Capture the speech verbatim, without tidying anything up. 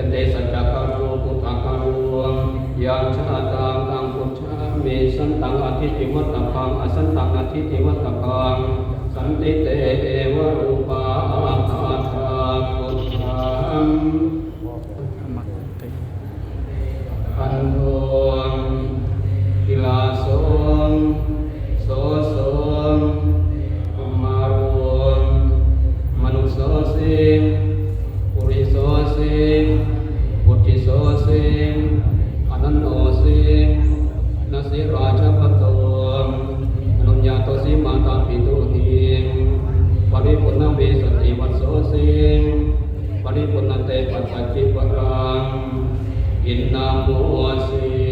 Te saccakālo buddhagālo, yaṃ jātaṃ taṃ pūjāmi, santaṃ atthīti vattabbaṃ, asantaṃ natthīti vattabbaṃ, santi te evarūpā ābādhā. Buddhaṃ khandho kilāso soso māro manussosi purisosi vuḍḍhisosi anantosi nasi rājabhaṭo anuññātosi mātāpitūhi paripūrṇavīsativassosi paripūrṇante pattacīvaraṃ innamosi.